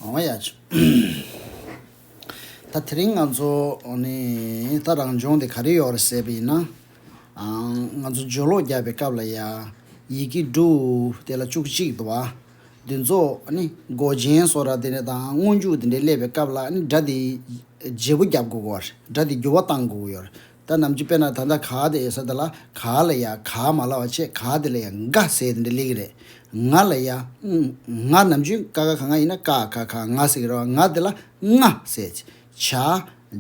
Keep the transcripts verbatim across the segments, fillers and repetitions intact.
འོ་ཡ། ད་དེ་རིང་ང་ཚོ་ནི་ད་རང་སྦྱོང་དེ་ག་རེ་ཡོད་རེད་ཟེར་བ་ཡིན་ན། ཨང་། ང་ཚོ་སྦྱོར་ཀློག་རྒྱག་པའི་སྐབས་ལ་ཡ། ཡི་གེ་འབྲུ་དེ་ལ་བཅུ་གཅིག་འདུག་བ། འདི་ཚོ་ནི་མགོ་ཅན་བཟོ་འདྲ་དེ་འདྲ་དང་སྔོན་འཇུག་དེ་འདྲ་སླེབས་པའི་སྐབས་ལ་ནི་སྒྲ་དེ་བརྗེ་པོ་རྒྱབ་དགོས་ཀྱི་ཡོད་རེད། སྒྲ་དེ་འགྱུར་བ་གཏང་དགོས་ཀྱི་ཡོད་རེད། ད་ནམ་རྒྱུན་དཔེར་ན་ད་ལྟ་ག་དེ་ཡོད་ས་དེ་ལ་ག་ལ་ཡ་ག་མ་ལབ་པ་བྱས། ག་དེ་ལ་ཡ་ག་ཟེར་དེ་འདྲ་སླེབས་ཀྱི་རེད། ང་ལ་ཡ། ང་ནམ་རྒྱུན་ཀ་ཁ་ག་ང་ཡིན་ན་ཀ་ཁ་ག་ང་ཟེར་གྱི་རེད་བ། ང་དེ་ལ་ང་ཟེར། ཇ།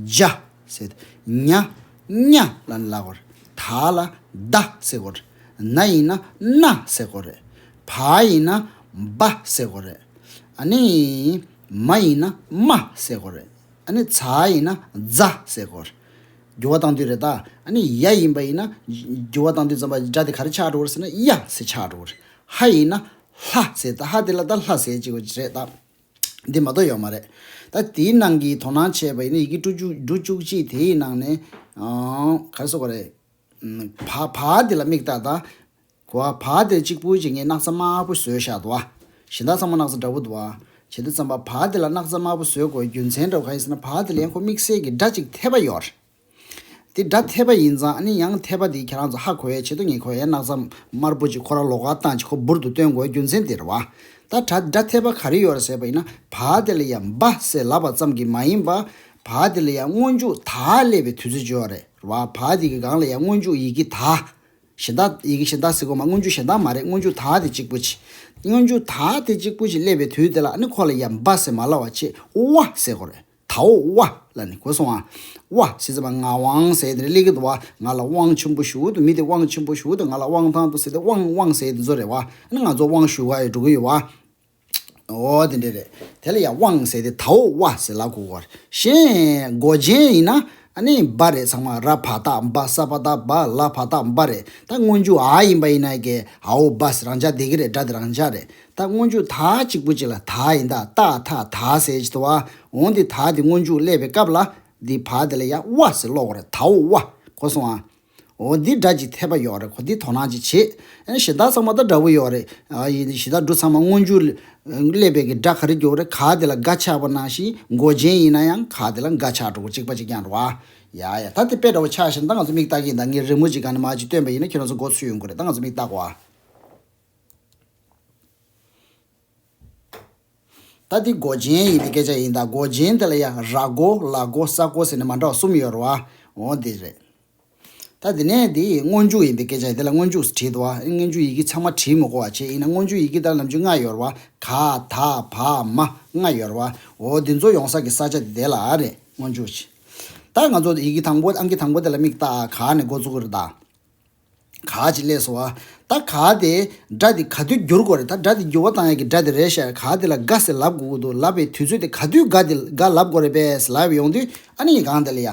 ཇ་ཟེར། ཉ། ཉ་ལབ་ནས་ལབ་དགོས་རེད། ད་ལ་ད་ཟེར་དགོས་རེད། ན་ཡིན་ན་ན་ཟེར་དགོས་རེད། བ་ཡིན་ན་བ་ཟེར་དགོས་རེད། ཨ་ནི་མ་ཡིན་ན་མ་ཟེར་དགོས་རེད། ཨ་ནི་ཛ་ཡིན་ན་ཛ་ཟེར་དགོས་རེད། འགྱུར་བ་གཏང་དུས་རེད་ད། ཨ་ནི་ཡ་ཡིན་པ་ཡིན་ན་འགྱུར་བ་གཏང་དུས་ཙམ་པ་སྒྲ་དེ་ག་རེ་ཆགས་འགྲོ་གི་རེད་ཟེར་ན་ཡ་ཟེར་ཆགས་འགྲོ་གི་རེད། ཧ་ཡིན་ན་ལྷ་ཟེར། ད་ཧ་དེ་ལ་ད་ལྷ་ཟེར་གྱི་ཡོད་རེད་ད། འདི་མ་གཏོགས་ཡོད་མ་རེད། ད་དེའི་ནང་གི་དོ་སྣང་བྱས་པ་ཡིན་ན་ཡི་གེ་འབྲུ་བཅུ་འབྲུ་བཅུ་གཅིག་དེའི་ནང་ནས། ཨང་། ག་རེ་ཟེར་དགོས་རེད། བ་བ་དེ་ལ་དམིགས་བལྟས་ད། གོ་བ། བ་དེ་གཅིག་པུ་ཅིག་ངས་སྣག་ཚ་དམར་པོ་བཟོས་བཞག་འདུག་བ། གཞན་དག་ཚང་མ་སྣག་ཚ་འདྲ་པོ་འདུག་བ། བྱས་དུས་ཙམ་པ་བ་དེ་ལ་སྣག་ཚ་དམར་པོ་བཟོས་དགོས་རྒྱུ་མཚན་འདྲ་པོ་གང་ཡིན་ཟེར་ན། བ་དེ་ལ་ཡང་ཁོ་དམིགས་བསལ་གྱི་སྒྲ་གཅིག་འཐེབ་པ་ཡོད་རེད། དེ་སྒྲ་འཐེབ་པ་ཡིན་ཙང་། ཨ་ནི་ཡང་འཐེབ་པ་དེ་ཁྱེད་རང་ཚོ་ཧ་གོ་ཡའི་ཆེད་དུ་ངས་ཁོ་ཡའི་སྣག་ཚ་དམར་པོ་ཅིག་ཁོ་རང་ལོགས་ཀ་བཏང་ཅིག་ཁོ་འབུར་དུ་སྟོན་དགོས་རྒྱུ་མཚན་དེ་རེད་བ། ད་སྒྲ་སྒྲ་འཐེབ་པ་ག་རེ་ཡོད་རེད་ཟེར་བ་ཡིན་ན། བ་དེ་ལ་ཡང་བ་ཟེར་ལབ་པ་ཙམ་གྱིས་མ་ཡིན་པ། བ་དེ་ལ་ཡང་སྔོན་འཇུག་ད་སླེབས་པའི་དུས་ཚོད་ཅིག་ཡོད་རེད་བ། བ་དེ་གི་སྒང་ལ་ཡང་སྔོན་འཇུག་ཡི་གེ་ད། གཞན་དག་ཡི་གེ་གཞན་དག་ཟེར་དགོས་མ། སྔོན་འཇུག་གཞན་དག་མ་རེད། སྔོན་འཇུག་ད་དེ་གཅིག་པུ་ཅིག་སྔོན་འཇུག་ད་དེ་གཅིག་པུ་ཅིག་སླེབས་པའི་དུས་དེ་ལ། ཨ་ནི་ཁོ་ལ་ཡང་བ་ཟེར་མ་ལབ་པ་བྱས། ཝ་ཟེར་དགོས་རེད། དའོ་ཝ་ལབ་ནས། གོ་སོང་ཨ། ཝ་ཟེར་ཙམ་པ་ངག་དབང་ཟེར་དེ་འདྲ་སླེབས་ཀྱི་འདུག་བ། ང་ལ་དབང་ཆེན་པོ་ཞུ་འདུག་མི་དེ་དབང་ཆེན་པོ་ཞུ་འདུག་ང་ལ་དབང་ཐང་འདུག་ཟེར་ཏེ་དབང་དབང་ཟེར་དེ་ཚོ་རེད་བ། ཨ་ནི་ང་ཚོ་དབང་ཞུ་ག་ཡི་འགྲོ་གི་ཡོད་བ། འོ་དེ་འདྲ་རེད། དེ་ལ་ཡང་དབང་ཟེར་ཏེ་དའོ་ཝ་ཟེར་ལབ་དགོས་ཀྱི་ཡོད་རེད། གཞན་མགོ་ཅན་ཡིན་ན་ཨ་ནི་བ་རེད། ཚང་མ་ར་བ་ད་བ། ས་བ་ད་བ། ལ་བ་ད་བ་རེད། ད་སྔོན་འཇུག་འ་ཡིན་པ་ཡིན་ན་གི་འའོ་བ་ཟེར་རང་འཇགས་བསྡད་ཀྱི་རེད། སྒྲ་དེ་རང་འཇགས་རེད། ད་སྔོན་འཇུག་ད་གཅིག་པུ་ཅིག་ལ་ད་ཡིན་ད། ཏ་ཐ་ད་ཟེར་གྱི་འདུག་བ། འོ་འདི་ད་དེ་སྔོན་འཇུག་སླེབས་པའི་སྐབས་ལ་འདི་བ་དེ་ལ་ཡང་ཝ་ཟེར་ཀློག་དགོས་རེད། དའོ་ཝ། གོ་སོང་ཨ། འོ་འདི་སྒྲ་གཅིག་འཐེབ་པ་ཡོད་རེད། ཁོ་འདི་དོ་སྣང་ཅིག་བྱེད། ཨ་ནི་གཞན་དག་ཚང་མ་ད་འདྲ་པོ་ཡོད་རེད། ཨ་ཡིན། གཞན་དག་འབྲུ་ཚང་མ་སྔོན་འཇུག་སླེབས་པའི་གི་སྒྲ་ག་རེ་འགྱུར་རེད། ག་དེ་ལ་ག་ཆགས་པ་ནང་བཞིན་མགོ་ཅན་ཡིན་ན་ཡང་ག་དེ་ལ་ག་ཆགས་འགྲོ་གི། གཅིག་པ་གཅིག་རྐྱང་རེད་བ། ཡ་ཡ། ད་དེ་དཔེ་འདྲ་པོ་ཆགས་ཤིང་། ད་ང་ཚོ་མིག་ལྟ་གི་ཡིན། ད་ངས་རི་མོ་ཅིག་ག་ནས་མར་ཅིག་སྟོན་པ་ཡིན་ན་ཁྱེད་རང་ཚོ་མགོ་ཚོས་ཡོང་གི་རེད། ད་ང་ཚོ་མིག་ལྟ་གོ་ཨ། ད་འདི་མགོ་ཅན་ཡིན་པའི་སྐད་ཆ་ཡིན། ད་མགོ་ཅན་དེ་ལ་ཡང་ར་མགོ། ལ་མགོ། ས་མགོ་ཟེར་ནས་མ་འདྲ་བ་གསུམ་ཡོད་རེད་བ། འོ་འདི་རེད། ད་དེ་ནས་འདི་སྔོན་འཇུག་ཡིན་པའི་སྐད་ཆ་ཡིན། དེ་ལ་སྔོན་འཇུག་བྲིས་འདུག་བ། སྔོན་འཇུག་ཡི་གེ་ཚང་མ་བྲིས་མི་དགོས་པ་བྱས། ཡིན་ན་སྔོན་འཇུག་ཡི་གེ་དེ་ལ་ནམ་རྒྱུན་ལྔ་ཡོད་རེད་བ། ག་ད་བ་མ་ལྔ་ཡོད་རེད་བ། འོ་འདི་ཚོ་ཡོང་ས་གི་ས་ཆ་དེ་དེ་ལ་རེད། སྔོན་འཇུག་བྱས། ད་ང་ཚོ་ཡི་གེ་དང་པོ་ཨང་ཀི་དང་པོ་དེ་ལ་མིག་ལྟ། ག་ནས་འགོ་བཙུགས་ཀྱི་རེད་ད། ག་ཅིག་སླེབས་སོང་བ། ད་ག་དེ་སྒྲ་དེ་ག་དུས་བསྒྱུར་དགོས་རེད། ད་སྒྲ་དེ་འགྱུར་བ་བཏང་ཡག་གི་སྒྲ་དེ་རེད་ཤག་ག་དེ་ལ་ག་ཟེར་ལབ་དགོས་ཀྱི་འདུག་ལབ་པའི་དུས་ཚོད་དེ་ག་དུས་ག་དེ་ག་ལབ་དགོས་རེད་པས་ལབ་ཡོང་དུས། ཨ་ནི་གང་དེ་ལ་ཡ།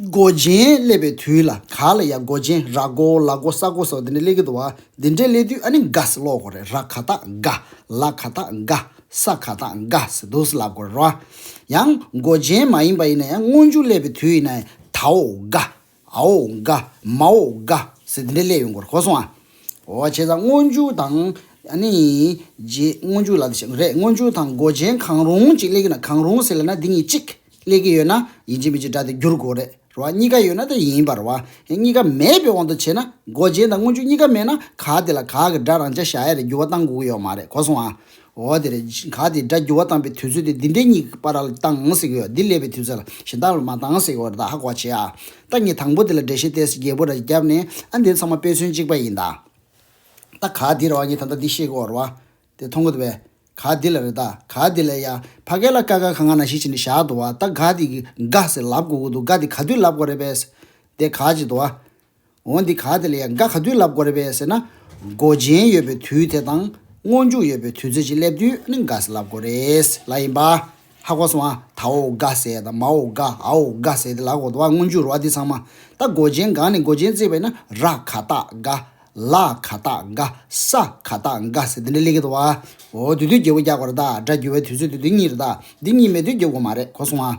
མགོ་ཅན་སླེབས་པའི་དུས་ལ། ག་ལ་ཡ་མགོ་ཅན། ར་མགོ། ལ་མགོ། ས་མགོ་སོགས་དེ་འདྲ་སླེབས་ཀྱི་འདུག་བ། དེ་འདྲ་སླེབས་དུས་ཨ་ནི་ག་ཟེར་ཀློག་དགོས་རེད། ར་ག་བཏགས་ག་ལ་ག་བཏགས་ག་ས་ག་བཏགས་ག་ཟེར་འདུག་སེ་ལབ་དགོས་རེད་ར། ཡང་མགོ་ཅན་མ་ཡིན་པ་ཡིན་ན་ཡང་སྔོན་འཇུག་སླེབས་པའི་དུས་ཡིན་ན་ཡང་། དའོ་ག་ཨའོ་ག་མའོ་ག་ཟེར་འདི་འདྲ་སླེབས་ཡོང་གི་རེད། གོ་སོང་ཨ། འོ་བྱས་ཙང་སྔོན་འཇུག་དང་། ཨ་ནི། རྗེས་སྔོན་འཇུག་ལ་དེ་བྱས་རེད། སྔོན་འཇུག་དང་མགོ་ཅན་གང་རུང་གཅིག་སླེབས་ཀྱི་ན། གང་རུང་ཟེར་ལབ་ན་འདི་གཉིས་གཅིག་སླེབས་ཀྱི་ཡོད་ན་ཡིན་གཅིག་མིན་གཅིག་སྒྲ་དེ་བསྒྱུར་དགོས་རེད་རེད་བ། གཉིས་ཀ་ཡོད་ན་དེ་ཡིན་པ་རེད་བ། གཉིས་ཀ་མེད་པའི་དབང་དུ་བྱས་ན། མགོ་ཅན་དང་སྔོན་འཇུག་གཉིས་ཀ་མེད་ན་ག་དེ་ལ་ག་གི་སྒྲ་རང་འཇགས་བཞག་ཡ་རེད། འགྱུར་བ་གཏང་དགོས་ཀྱི་ཡོད་མ་རེད། གོ་སོང་ཨ། འོ་དེ་རེད། ག་དེ་སྒྲ་འགྱུར་བ་བཏང་པའི་དུས་ཚོད་དེ་འདི་འདྲའི་གཉིས་ཀྱི་བར་ལ་བཏང་ཟེར་གྱི་ཡོད། འདི་སླེབས་པའི་དུས་ཚོད་ལ་གཞན་དག་ལ་མ་བཏང་ཟེར་གྱི་ཡོད་རེད། ད་ཧ་གོ་བྱེད་ཨ། ད་ངས་དང་པོ་དེ་ལ་འགྲེལ་བཤད་ཏོག་ཙམ་རྒྱས་པོ་ར་བརྒྱབ་ནས། ཨ་འདི་ཚང་མ་དཔེ་མཚོན་གཅིག་པ་ཡིན་ད། ད་ག་འདི་རེད་བ། ངས་ད་ལྟ་འདི་བཤད་གི་ཡོད་རེད་བ། དེ་མཐོང་གི་འདུག་པས། ག་འདི་ལ་རེད་ད། ག་འདི་ལ་ཡ། ཕ་གི་ལ་ཀ་ཁ་ག་ང་ནང་བཞིན་བྱས་ནས་བཞག་འདུག་བ། ད་ག་འདི་གི་ག་ཟེར་ལབ་དགོས་ཀྱི་འདུག་ག་འདི་ག་དུས་ལབ་དགོས་རེད་པས། དེ་ག་ཅིག་འདུག་བ། འོ་འདི་ག་དེ་ལ་ཡང་ག་ག་དུས་ལབ་དགོས་རེད་པས་ཟེར་ན། མགོ་ཅན་ཡོད་པའི་དུས་དེ་དང་སྔོན་འཇུག་ཡོད་པའི་དུས་ཚོད་ཅིག་སླེབས་དུས་ནི་ག་ཟེར་ལབ་དགོས་རེད་ལབ་ཡིན་པ། ཧ་གོ་སོང་ཨ། དའོ་ག་ཟེར་དང་མའོ་ག་ཨའོ་ག་ཟེར་དེ་ལབ་དགོས་འདུག་བ། སྔོན་འཇུག་རེད་བ་འདི་ཚང་མ། ད་མགོ་ཅན་གང་ནས་མགོ་ཅན་བརྩིས་པས་ན། ར་ག་བཏགས་ག་ལ་ག་བཏགས་ག་ས་ག་བཏགས་ག་ཟེར་འདི་འདྲ་སླེབས་ཀྱི་འདུག་བ། འོ་དེ་དུས་རྒྱལ་པོ་རྒྱག་དགོས་རེད་ད། སྒྲ་འགྱུར་བའི་དུས་ཚོད་དེ་དུས་གཉིས་རེད་ད། འདི་གཉིས་མེད་དུས་རྒྱལ་པོ་མ་རེད། གོ་སོང་ཨ།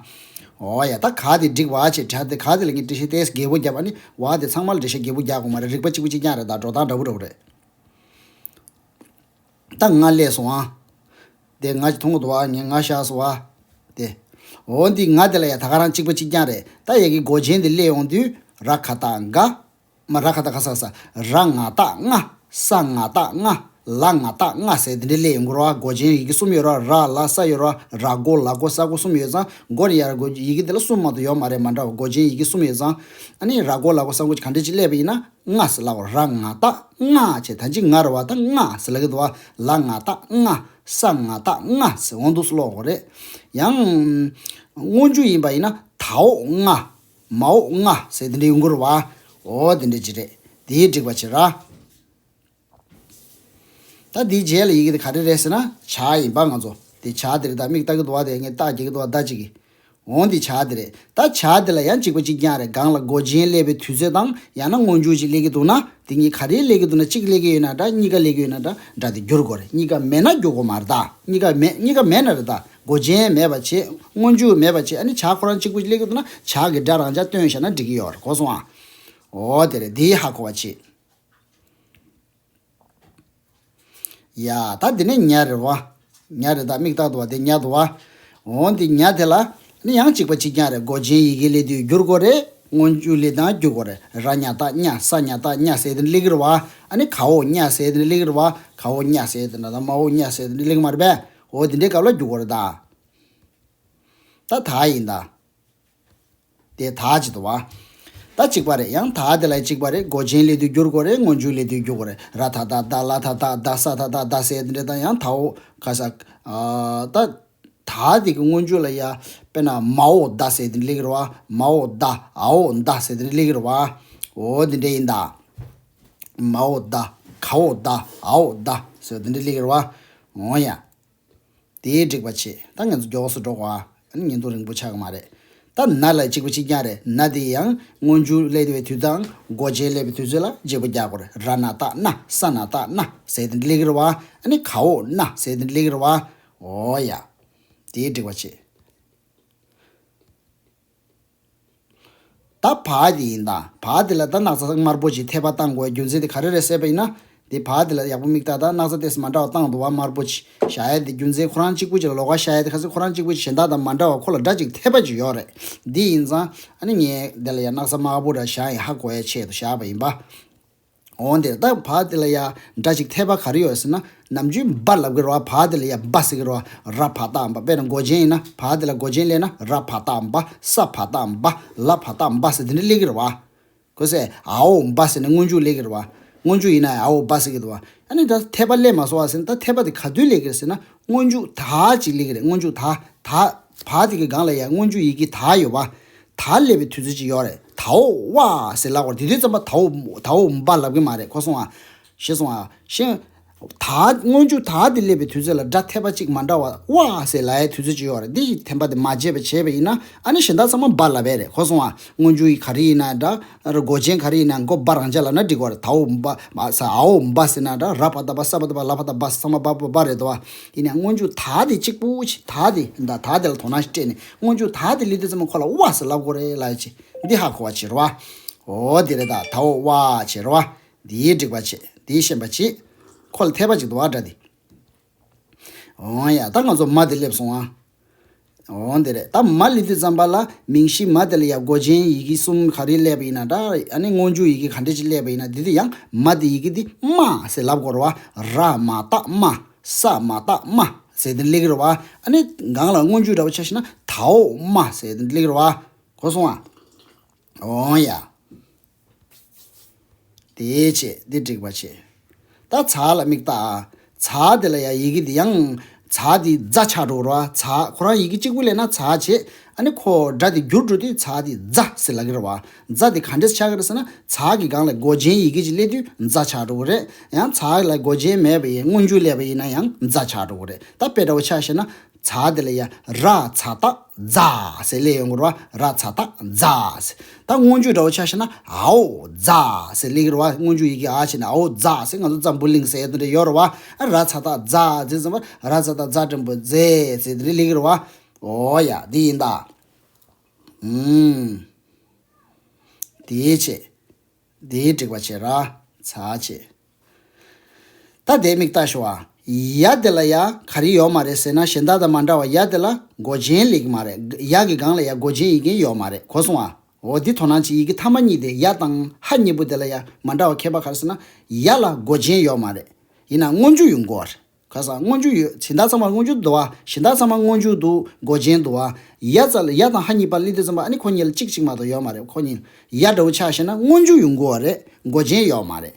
འོ་ཡ། ད་ག་དེ་འགྲིག་པ་བྱས། ག་དེ་ག་དེ་ལ་ངས་འགྲེལ་བཤད་ཏོག་ཙམ་རྒྱས་པོ་བརྒྱབ། ཨ་ནི་བ་དེ་ཚང་མ་ལ་འགྲེལ་བཤད་རྒྱས་པོ་རྒྱག་དགོས་མ་རེད། རིགས་པ་གཅིག་པུ་གཅིག་རྐྱང་རེད་ད། འགྲོ་སྟངས་འདྲ་པོ་འདྲ་པོ་རེད། ད་ང་སླེབས་སོང་ཨ། དེ་ང་ཅིག་མཐོང་གི་འདུག་བ། ངས་ང་བཞག་སོང་བ། དེ། འོ་འདི་ང་དེ་ལ་ཡ་ད་ག་རང་གཅིག་པ་གཅིག་རྐྱང་རེད། ད་ཡ་གི་མགོ་ཅན་དེ་སླེབས་ཡོང་དུས་ར་ག་བཏགས་རྒ། མ་ར་ག་བཏགས་རྒ་ས་ས། ར་ང་བཏགས་རྔ། ས་ང་བཏགས་རྔ། ལ་ང་བཏགས་རྔ་ཟེར་དེ་འདྲ་སླེབས་ཡོང་གི་རེད་བ། མགོ་ཅན་ཡི་གེ་གསུམ་ཡོད་རེད་བ། ར་ལ་ས་ཡོད་རེད་བ། ར་མགོ་ལ་མགོ་ས་མགོ་གསུམ་ཡོད་ཙང་། མགོ་ནས་ཡར་མགོ་ཡི་གེ་དེ་ལ་གསུམ་མ་གཏོགས་ཡོད་མ་རེད། མ་འདྲ་བ། མགོ་ཅན་ཡི་གེ་གསུམ་ཡོད་ཙང་། ཨ་ནི་ར་མགོ་ལ་མགོ་ས་མགོ་ག་འདྲ་ཅིག་སླེབས་པ་ཡིན་ན། རྔ་ཟེར་ལབ་པ། ར་ང་བཏགས་རྔ་བྱས། ད་ཅི་ང་རེད་བ། ད་རྔ་ཟེར་ལབ་ཀྱི་འདུག་བ། ལ་ང་བཏགས་རྔ། ས་ང་བཏགས་རྔ་ཟེར་འོང་འདུག་སེ་ཀློག་དགོས་རེད། ཡང་། སྔོན་འཇུག་ཡིན་པ་ཡིན་ན་ད་འོག་རྔ། མ་འོག་རྔ་ཟེར་དེ་འདྲ་ཡོང་གི་རེད་བ། འོ་དེ་འདྲ་ཅིག་རེད། དེའི་འགྲིག་པ་བྱེད་ར། ད་འདིའི་རྗེས་ལ་ཡི་གེ་དེ་ག་རེ་རེད་ཟེར་ན་བྱ་ཡིན་པ། ང་ཚོ་དེ་བྱ་དེ་རེད། ད་མིག་ལྟ་གི་འདུག་བ། དེ་ངས་རྟགས་རྒྱག་གི་འདུག་བ། ད་ཅིག་གི་འོང་འདི་བྱ་དེ་རེད། ད་བྱ་དེ་ལ་ཡང་གཅིག་པ་གཅིག་རྐྱང་རེད། སྒང་ལ་མགོ་ཅན་སླེབས་པའི་དུས་ཚོད་དང་ཡང་ན་སྔོན་འཇུག་ཅིག་སླེབས་ཀྱི་འདུག་ན། དེ་གཉིས་ག་རེ་སླེབས་ཀྱི་འདུག་ན། གཅིག་སླེབས་ཀྱི་ཡོད་ན་འདྲ། གཉིས་ཀ་སླེབས་ཀྱི་ཡོད་ན་འདྲ། སྒྲ་དེ་བསྒྱུར་དགོས་རེད། གཉིས་ཀ་མེད་ན་བསྒྱུར་དགོས་མ་རེད་ད། གཉིས་ཀ་མེད། གཉིས་ཀ་མེད་ན་རེད་ད། མགོ་ཅན་མེད་པ་བྱས། སྔོན་འཇུག་མེད་པ་བྱས། ཨ་ནི་བྱ་ཁོ་རང་གཅིག་པུ་སླེབས་ཀྱི་འདུག་ན་བྱ་གི་སྒྲ་རང་འཇགས་བཏོན་བཞག་ན་འགྲིག་གི་ཡོད་རེད། གོ་སོང་ཨ། འོ་དེ་རེད། འདི་ཧ་གོ་བ་བྱེད། ཡ། ད་འདི་ནས་ཉ་རེད་བ། ཉ་རེད། ད་མིག་ལྟ་འདུག་བ། དེ་ཉ་འདུག་བ། འོ་འདི་ཉ་དེ་ལ་ནི་ཡང་གཅིག་པ་གཅིག་རྐྱང་རེད། མགོ་ཅན་ཡི་གེ་སླེབས་དུས་བསྒྱུར་དགོས་རེད། སྔོན་འཇུག་སླེབས་དང་བསྒྱུར་དགོས་རེད། ར་ཉ་བཏགས་རྙ། ས་ཉ་བཏགས་རྙ་ཟེར་དེ་སླེབས་ཀྱི་རེད་བ། ཨ་ནི་ག་འོག་རྙ་ཟེར་དེ་སླེབས་ཀྱི་རེད་བ། ག་འོག་རྙ་ཟེར་དེ་འདྲ་དང་མ་འོག་རྙ་ཟེར་དེ་སླེབས་ཀྱི་མ་རེད་པས། འོ་དེ་འདྲའི་སྐབས་ལ་བསྒྱུར་དགོས་རེད་ད། ད་ད་ཡིན་ད། དེ་ད་ཅི་འདུག་བ། ད་གཅིག་པ་རེད། ཡང་ད་དེ་ལ་གཅིག་པ་རེད། མགོ་ཅན་སླེབས་དུས་བསྒྱུར་དགོས་རེད། སྔོན་འཇུག་སླེབས་དུས་བསྒྱུར་དགོས་རེད། ར་ད་བཏགས་རྡ། ལ་ད་བཏགས་ལྡ། ས་ད་བཏགས་སྡ་ཟེར་དེ་འདྲ་དང་། ཡང་ད་འོག་ག་ས། ཨ། ད་ད་དེ་གི་སྔོན་འཇུག་ལ་ཡ་དཔེར་ན་མ་འོག་ད་ཟེར་དེ་སླེབས་ཀྱི་རེད་བ། མ་འོག་ད། འ་འོག་འད་ཟེར་དེ་སླེབས་ཀྱི་རེད་བ། འོ་དེ་འདྲ་ཡིན་ད། མ་འོག་ད། ག་འོག་ད། འ་འོག་ད་ཟེར་དེ་འདྲ་སླེབས་ཀྱི་རེད་བ། འོ་ཡ། དེའི་འགྲིག་པ་བྱེད། ད་ང་ཚོ་མགྱོགས་སུ་འགྲོ་དགོས་ཨ། ཨ་ནི་བརྙན་ཐུང་རིང་པོ་ཆགས་ཀྱི་མ་རེད། ད་ན་ལ་གཅིག་པ་གཅིག་རྐྱང་རེད། ན་དེ་ཡང་སྔོན་འཇུག་སླེབས་པའི་དུས་དང་མགོ་ཅན་སླེབས་པའི་དུས་ཚོད་ལ་བརྗེ་པོ་རྒྱག་དགོས་རེད། ར་ན་བཏགས་རྣ། ས་ན་བཏགས་སྣ་ཟེར་དེ་འདྲ་སླེབས་ཀྱི་རེད་བ། ཨ་ནི་ག་འོག་རྣ་ཟེར་དེ་འདྲ་སླེབས་ཀྱི་རེད་བ། འོ་ཡ། དེའི་འགྲིག་པ་བྱེད། ད་བ་དེ་ཡིན་ད། བ་དེ་ལ་ད་སྣག་ཚ་དམར་པོ་ཅིག་འཐེབ་པ་བཏང་དགོས་རྒྱུ་མཚན་དེ་ག་རེ་རེད་ཟེར་བ་ཡིན་ན། དེ་བ་དེ་ལ་ཡག་པོ་མིག་ལྟ་ད། སྣག་ཚ་ཏོག་ཙམ་མ་འདྲ་བ་བཏང་འདུག་བ། དམར་པོ་ཅིག་བཞག་ཡ་དེ་རྒྱུ་མཚན་ཁོ་རང་གཅིག་པུ་ཅིག་ལ་ལོགས་ཀ་བཞག་ཡ་དེ། ཁ་སང་ཁོ་རང་གཅིག་པུ་ཅིག་གཞན་དག་དང་མ་འདྲ་བ་ཁོ་ལ་སྒྲ་ཅིག་འཐེབ་པ་ཅིག་ཡོད་རེད། འདི་ཡིན་ཙང་ཨ་ནི་ངས་དེ་ལ་ཡ་སྣག་ཚ་དམར་པོ་འདྲ་བཞག་ཡ་ཧ་གོ་ཡ་ཆེད་དུ་བཞག་པ་ཡིན་པ། འོན་ཏེ་ད་བ་དེ་ལ་ཡ་སྒྲ་ཅིག་འཐེབ་པ་ག་རེ་ཡོད་ཟེར་ན། ནམ་རྒྱུན་བ་ལབ་ཀྱི་རེད་བ། བ་དེ་ལ་ཡ་བ་ཟེར་གྱི་རེད་བ། ར་བ་བཏགས་འབ། དཔེར་ན་མགོ་ཅན་ཡིན་ན། བ་དེ་ལ་མགོ་ཅན་སླེབས་ན་ར་བ་བཏགས་འབ། ས་བ་བཏགས་འབ། ལ་བ་བཏགས་ལྦ་ཟེར་དེ་འདྲ་སླེབས་ཀྱི་རེད་བ། གོ་སོང་ཨ། འ་འོག་འབ་ཟེར་ནས་སྔོན་འཇུག་སླེབས་ཀྱི་རེད་བ། སྔོན་འཇུག་ཡིན་ན་འ་འོག་འབ་ཟེར་གྱི་འདུག་བ། ཨ་ནི་ད་འཐེབ་པ་སླེབས་མ་སོང་བ་ཟེར་ན། ད་འཐེབ་པ་དེ་ག་དུས་སླེབས་ཀྱི་རེད་ཟེར་ན། སྔོན་འཇུག་ད་ཅིག་སླེབས་ཀྱི་རེད། སྔོན་འཇུག་ད། ད། བ་དེ་གི་སྒང་ལ་ཡ་སྔོན་འཇུག་ཡི་གེ་ད་ཡོད་བ། ད་སླེབས་པའི་དུས་ཚོད་ཅིག་ཡོད་རེད། ད་འོག་ཝ་ཟེར་ལབ་དགོས་རེད། དེ་དུས་ཙམ་པ་ད་འོག་ད་འོག་འབ་ལབ་གི་མ་རེད། གོ་སོང་ཨ། ཤེས་སོང་ཨ། ཤེས། ད་སྔོན་འཇུག་ད་དེ་སླེབས་པའི་དུས་ཚོད་ལ་སྒྲ་འཐེབ་པ་གཅིག་མ་འདྲ་བ་ཝ་ཟེར་ལབ་ཡའི་དུས་ཚོད་ཅིག་ཡོད་རེད། འདི་ཡི་འཐེབ་པ་དེ་མ་བརྗེད་པ་བྱས་པ་ཡིན་ན། ཨ་ནི་གཞན་དག་ཚང་མ་འབ་ལབ་པ་རེད། གོ་སོང་ཨ། སྔོན་འཇུག་གི་ག་རེ་ཡིན་ན་འདྲ། མགོ་ཅན་ག་རེ་ཡིན་ན་མགོ་འབ་རང་འཇགས་ལབ་ན་འགྲིག་གི་རེད། ད་འོག་འབ་མ་ས། འ་འོག་འབ་ཟེར་ན་འདྲ། ར་བ་བཏགས་རྦ། ས་བ་བཏགས་སྦ། ལ་བ་བཏགས་ལྦ། ཚང་མ་འབ་འབ་འབ་རེད་དོ། ཡིན་ནའང་སྔོན་འཇུག་ད་དེ་གཅིག་པུ་ཅིག་ད་དེ་ད་ད་དེ་ལ་དོ་སྣང་ཞིག་སྤྲད་ནས། སྔོན་འཇུག་ད་དེ་སླེབས་དུས་ཙམ་པ་ཁོ་ལ་ཝ་ཟེར་ལབ་དགོས་རེད་ལབ་ཡ་ཅིག་འདི་ཧ་གོ་བ་བྱེད་རོགས། འོ་དེ་རེད་ད། ད་འོག་ཝ་བྱེད་རོགས། འདིའི་འགྲིག་པ་བྱེད། འདིའི་ཤེས་པ་བྱེད། ཁོ་ལ་འཐེབ་པ་ཅིག་འདུག་བ། སྒྲ་འདི། འོ་ཡ། ད་ང་ཚོ་མ་དེ་སླེབས་སོང་ཨ། འོ་འདི་རེད། ད་མ་སླེབས་དུས་ཙམ་པ་ལ་མིང་གཞི་མ་དེ་ལ་ཡ་མགོ་ཅན་ཡི་གེ་གསུམ་ག་རེ་སླེབས་པ་ཡིན་ན་འདྲ། ཨ་ནི་སྔོན་འཇུག་ཡི་གེ་ག་འདྲ་ཅིག་སླེབས་པ་ཡིན་ན། འདི་དེ་ཡང་མ་དེ་ཡི་གེ་འདི་མ་ཟེར་ལབ་དགོས་རེད་བ། ར་མ་བཏགས་རྨ། ས་མ་བཏགས་སྨྲ་ཟེར་དེ་སླེབས་ཀྱི་རེད་བ། ཨ་ནི་སྒང་ལ་སྔོན་འཇུག་འདྲ་བོ་ཆ་བཞག་ན་ད་འོག་རྨ་ཟེར་དེ་སླེབས་ཀྱི་རེད་བ། གོ་སོང་ཨ། འོ་ཡ། དེའི་ཆེད་འདི་འགྲིག་པ་བྱེད། ད་ཚ་ལ་མིག་ལྟ་ཨ། ཚ་དེ་ལ་ཡ་ཡི་གེ་འདི་ཡང་ཚ་འདི་ཛ་ཆགས་འགྲོ་གི་རེད་བ། ཚ་ཁོ་རང་ཡི་གེ་གཅིག་པུ་སླེབས་ན་ཚ་བྱེད། ཨ་ནི་ཁོ་སྒྲ་དེ་བསྒྱུར་འགྲོ་དུས་ཚ་འདི་ཛ་ཟེར་ལབ་ཀྱི་རེད་བ། ཛ་འདི་ག་འདྲས་ཆགས་ཀྱི་རེད་ཟེར་ན། ཚ་གི་སྒང་ལ་མགོ་ཅན་ཡི་གེ་ཅིག་སླེབས་དུས་ཛ་ཆགས་འགྲོ་གི་རེད། ཡང་ཚ་ལ་མགོ་ཅན་མེད་པ་ཡིན། སྔོན་འཇུག་སླེབས་པ་ཡིན་ན་ཡང་ཛ་ཆགས་འགྲོ་གི་རེད། ད་དཔེ་འདྲ་བོ་ཆ་བཞག་ན། ཚ་དེ་ལ་ཡ་ར་ཚ་བཏགས་རྫ་ཟེར་སླེབས་ཡོང་གི་རེད་བ། ར་ཚ་བཏགས་རྫ་ཟེར། ད་སྔོན་འཇུག་འདྲ་བོ་ཆ་བཞག་ན་འ་འོག་ཛ་ཟེར་སླེབས་ཀྱི་རེད་བ། སྔོན་འཇུག་ཡི་གེ་འ་བྱས་ནས་འ་འོག་ཛ་ཟེར། ང་ཚོ་འཛམ་བུ་གླིང་ཟེར་དེ་འདྲ་ཡོད་རེད་བ། ར་ཚ་བཏགས་རྫ་ཟེར་ཙམ་པ་ར་ཚ་བཏགས་རྫ་འགྲེང་བུ་རྫས་ཟེར་དེ་འདྲ་སླེབས་ཀྱི་རེད་བ། འོ་ཡ། འདི་ཡིན་ད། ཨུམ། དེའི་ཆེད། དེའི་འགྲིག་པ་བྱེད་ར། ཚ་བྱེད། ད་དེ་མིག་ལྟ་ཞོག་ཨ། ཡ་དེ་ལ་ཡ་ག་རེ་ཡོད་མ་རེད་ཟེར་ན། གཞན་དག་དང་མ་འདྲ་བ་ཡ་དེ་ལ་མགོ་ཅན་སླེབས་ཀྱི་མ་རེད། ཡ་གི་སྒང་ལ་ཡ་མགོ་ཅན་ཡི་གེ་ཡོད་མ་རེད། གོ་སོང་ཨ། འོ་འདི་དོ་སྣང་བྱེད། ཡི་གེ་ཐ་མ་གཉིས་དེ་ཡ་དང་ཧ་གཉིས་པོ་དེ་ལ་ཡ་མ་འདྲ་བ་ཁྱད་པར་ག་རེ་ཟེར་ན། ཡ་ལ་མགོ་ཅན་ཡོད་མ་རེད། ཡིན་ན་སྔོན་འཇུག་ཡོང་གི་ཡོད་རེད། ག་ས་སྔོན་འཇུག་ཡོད། གཞན་དག་ཚང་མ་སྔོན་འཇུག་འདུག་བ། གཞན་དག་ཚང་མ་སྔོན་འཇུག་འདུག་མགོ་ཅན་འདུག་བ། ཡ་ཙ་ལ་ཡ་དང་ཧ་གཉིས་པ་སླེབས་དུས་ཙམ་པ་ཨ་ནི་ཁོ་གཉིས་ལ་གཅིག་གཅིག་མ་གཏོགས་ཡོད་མ་རེད། ཁོ་གཉིས་ཡ་འདྲ་བོ་ཆགས་ཤེ་ན་སྔོན་འཇུག་ཡོང་གི་ཡོད་རེད། མགོ་ཅན་ཡོད་མ་རེད།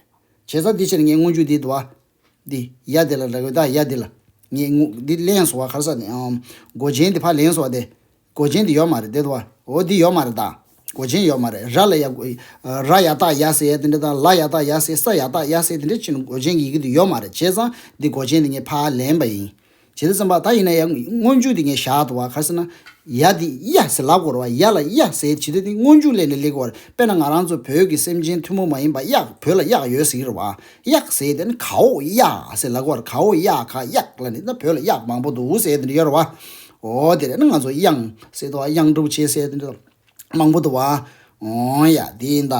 བྱས་ཙང་འདི་ཕྱིར་ངས་སྔོན་འཇུག་འདི་འདུག་བ། འདི་ཡ་འདི་ལ་ར་གི་ད་ཡ་འདི་ལ། ངས་སྔོ་འདི་ལེན་སོང་བ། ག་རེ་ཟེར་ནས་ཨམ། མགོ་ཅན་འདི་ཕར་ལེན་སོང་བ་དེ། མགོ་ཅན་འདི་ཡོད་མ་རེད་དེ་འདུག་བ། འོ་འདི་ཡོད་མ་རེད་ད། མགོ་ཅན་ཡོད་མ་རེད། ར་ལ་ཡ། ར་ཡ་བཏགས་ཡ་ཟེར་ཡ་དེ་འདྲ་དང་། ལ་ཡ་བཏགས་ཡ་ཟེར། ས་ཡ་བཏགས་ཡ་ཟེར་དེ་འདྲ་ཕྱིར་མགོ་ཅན་གྱི་ཡི་གེ་འདི་ཡོད་མ་རེད། བྱས་ཙང་འདི་མགོ་ཅན་འདི་ངས་ཕར་ལེན་པ་ཡིན། བྱས་དུས་ཙམ་པ་ད་ཡིན་ན་ཡང་སྔོན་འཇུག་འདི་ངས་བཞག་འདུག་བ། ག་རེ་ཟེར་ན། ཡ་འདི་ཡ་ཟེར་ལབ་དགོས་རེད་བ། ཡ་ལ་ཡ་ཟེར་བྱེད་དུས་འདི་སྔོན་འཇུག་ལེན་ནས་སླེབས་དགོས་རེད། དཔེར་ན་ང་རང་ཚོ་བོད་ཀྱི་སེམས་ཅན་ཐུན་མོང་མ་ཡིན་པ་གཡག་བོད་ལ་གཡག་ཡོད་ཟེར་གྱི་རེད་བ། གཡག་ཟེར་དེ་ནི་གའོ་གཡག་ཟེར་ལབ་དགོས་རེད། གའོ་གཡག་ག་གཡག་ལ་ནི་ད་བོད་ལ་གཡག་མང་པོ་འདུག་ཟེར་དེ་འདྲ་ཡོད་རེད་བ། འོ་དེ་རེད་ན་ང་ཚོ་གཡང་ཟེར་དུས་གཡང་འབྲུག་ཆེ་ཟེར་དེ་འདྲ་མང་པོ་འདུག་བ། འོ་ཡ་དེ་ཡིན་ད།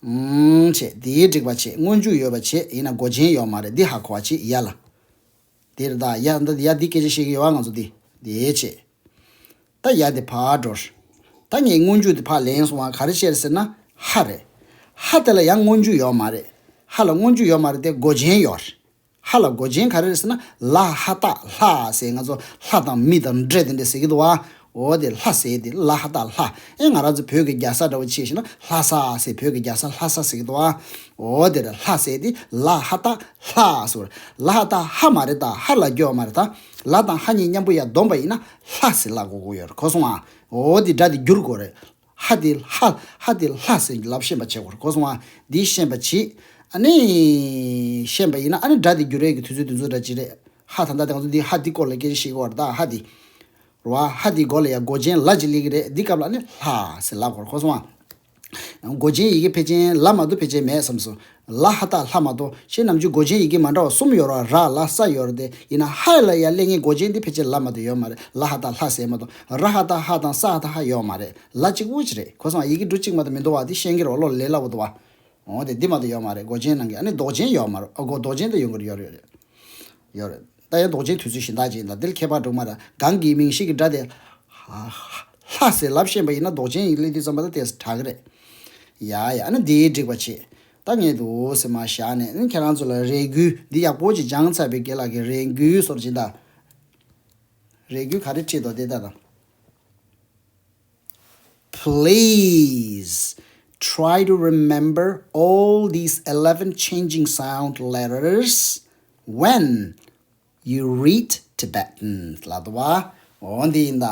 ཨུམ་བྱས་དེའི་འགྲིག་པ་བྱས། སྔོན་འཇུག་ཡོད་པ་བྱས། ཡིན་ན་མགོ་ཅན་ཡོད་མ་རེད། འདི་ཧ་གོ་བ་བྱས་ཡ་ལ། དེ་རེད་ད། ཡ་འདི་ཡ་འདི་སྐད་ཆ་བཤད་ཀྱི་ཡོད་བ་ང་ཚོ་འདི། དེའི་བྱས། ད་ཡ་དེ་ཕར་འགྲོ། ད་ངས་སྔོན་འཇུག་དེ་ཕར་ལེན་སོང་བ། ག་རེ་བཤད་ཟེར་ན་ཧ་རེད། ཧ་དེ་ལ་ཡང་སྔོན་འཇུག་ཡོད་མ་རེད། ཧ་ལ་སྔོན་འཇུག་ཡོད་མ་རེད་དེ། མགོ་ཅན་ཡོད་རེད། ཧ་ལ་མགོ་ཅན་ག་རེ་རེད་ཟེར་ན། ལ་ཧ་བཏགས་ལྷ་ཟེར། ང་ཚོ་ལྷ་དང་མི་དང་འདྲེ་དེ་འདྲ་ཟེར་གྱི་འདུག་བ། འོ་དེ་ལྷ་ཟེར་དེ་ལ་ཧ་བཏགས་ལྷ། ཨེ་ང་རང་ཚོ་བོད་ཀྱི་རྒྱལ་ས་འདྲ་བོ་ཆེ་ཞིག་ན་ལྷ་ས་ཟེར། བོད་ཀྱི་རྒྱལ་ས་ལྷ་ས་ཟེར་གྱི་འདུག་བ། འོ་དེ་རེད། ལྷ་ཟེར་དེ་ལ་ཧ་བཏགས་ལྷ་ཟེར། ལ་ཧ་བཏགས་ཧ་མ་རེད་ད། ཧ་ལ་རྒྱུ་ཡོད་མ་རེད་ད། ལ་དང་ཧ་གཉིས་མཉམ་པོ་ཡར་བསྡོམས་པ་ཡིན་ན་ལྷ་ཟེར་ལབ་དགོས་ཀྱི་ཡོད་རེད། གོ་སོང་ཨ། འོ་དེ་སྒྲ་དེ་བསྒྱུར་དགོས་རེད། ཧ་དེ་ལྷ། ཧ་དེ་ལྷ་ཟེར་ལབ་ཤེས་པ་བྱེད་དགོས་རེད། གོ་སོང་ཨ། འདི་ཤེས་པ་བྱེད། ཨ་ནི་ཤེས་པ་ཡིན་ན་ཨ་ནི་སྒྲ་དེ་བསྒྱུར་ཡས་ཀྱི་དུས་ཚོད་དེ་ཚོ་འདྲ་ཅིག་རེད། ཧ་ད་ལྟ་དེ་ང་ཚོ་འདི་ཧ་འདི་སྐོར་ལ་སྐད་ཆ་བཤད་ཀྱི་ཡོད་རེད་ད། ཧ་དེ། རེད་བ། ཧ་དེའི་མགོ་ལ་ཡ་མགོ་ཅན་ལ་ཅིག་སླེབས་ཀྱི་རེད། འདི་སྐབས་ལ་ཨ་ནི་ལྷ་ཟེར་ལབ་དགོས་རེད། གོ་སོང་ཨ། མགོ་ཅན་ཡི་གེ་ཕལ་ཆེར་ལ་མ་གཏོགས་ཕལ་ཆེར་མེད་བསམ་སོང་། ལ་ཧ་བཏགས་ལྷ་མ་གཏོགས། ཁྱེད་རྣམས་ཀྱི་མགོ་ཅན་ཡི་གེ་མ་འདྲ་བ་གསུམ་ཡོད་རེད་བ། ར་ལ་ས་ཡོད་རེད་དེ། ཡིན་ན་ཧ་ལ་ཡ་སླེབས་མཁན་མགོ་ཅན་འདི་ཕལ་ཆེར་ལ་མ་གཏོགས་ཡོད་མ་རེད། ལ་ཧ་བཏགས་ལྷ་ཟེར་མ་གཏོགས། ར་ཧ་བཏགས་ཧ་དང་ས་ཧ་བཏགས་ཧ་ཡོད་མ་རེད། ལ་གཅིག་པུ་ཅིག་རེད། གོ་སོང་ཨ། ཡི་གེ་འབྲུ་གཅིག་མ་གཏོགས་མི་འདུག་བ། འདི་ཤེས་ཀྱི་རེད་བ། བློ་ལས་སླ་པོ་འདུག་བ། འོ་དེ་འདི་མ་གཏོགས་ཡོད་མ་རེད། མགོ་ཅན་ནང་གི་ཨ་ནི་འདོགས་ཅན་ཡོད་མ་རེད། ཨ་མགོ་འདོགས་ཅན་དེ་ཡོང་གི་རེད། ཡོད་རེད། ཡོད་རེད། ད་ཡང་འདོགས་ཅན་དུས་ཚོད་གཞན་དག་ཅིག་ཡིན་ད། འདིར་ཁྱད་པར་འགྲོ་མ་རེད། གང་གི་མིང་ཞིག་གི་སྒྲ་དེ་ལྷ་ཟེར་ལབ་ཤེས་པ་ཡིན་ན་འདོགས་ཅན་ཡིན་སླེབས་དུས་ཙམ་པ་ད་དེ་དྲག་གི་རེད། ཡ་ཡ། ཨ་ནི་འདི་འགྲིག་པ་བྱེད། ད་ངས་འདུག་སེ་མར་བཞག་ནས་ཨ་ནི་ཁྱེད་རང་ཚོ་ལ་རེ་སྐུལ་འདི་ཡག་པོ་ཅིག་སྦྱངས་ཚར་བའི་རྗེས་ལ་གི་རེ་སྐུལ་སོར་ཅིག་ད། རེ་སྐུལ་ག་རེ་ཁྲིད་དོ་དེ་ལྟ་དང་། Please try to remember all these eleven changing sound letters when you read Tibetan. ལབ་འདུག་བ། འོ་འདི་ཡིན་ད།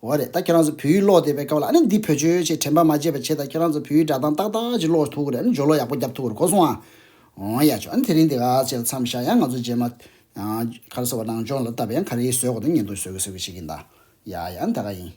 འོ་རེད། ད་ཁྱེད་རང་ཚོ་བོད་ཡིག་ཀློག་བསྡད་པའི་སྐབས་ལ་ཨ་ནི་འདི་བེད་སྤྱོད་བྱེད། དྲན་པ་མ་བརྗེད་པ་བྱེད་ད། ཁྱེད་རང་ཚོ་བོད་ཡིག་སྒྲ་གདངས་ཏག་ཏག་ཅིག་ཀློག་ཐུབ་ཀྱི་རེད། ཨ་ནི་སྦྱོར་ཀློག་ཡག་པོ་རྒྱབ་ཐུབ་ཀྱི་རེད། གོ་སོང་ཨ། འོ་ཡ་ཆོག་ཨ་ནི་དེ་རིང་འདི་ག་ཚོད་ལ་མཚམས་བཞག་ཡང་ང་ཚོ་རྗེས་མ་ག་རེ་ཟེར་བ། ནང་སྦྱོང་ལ་བལྟས་པ་ཡང་ག་རེ་ཟེར་དགོས་འདུག་ཉན་དུ་བཟོ་གི་བཟོ་གི་ཞིག་ཡིན་ད། ཡ་ཡ། ཨ་ནི་ད་ག་ཡིན།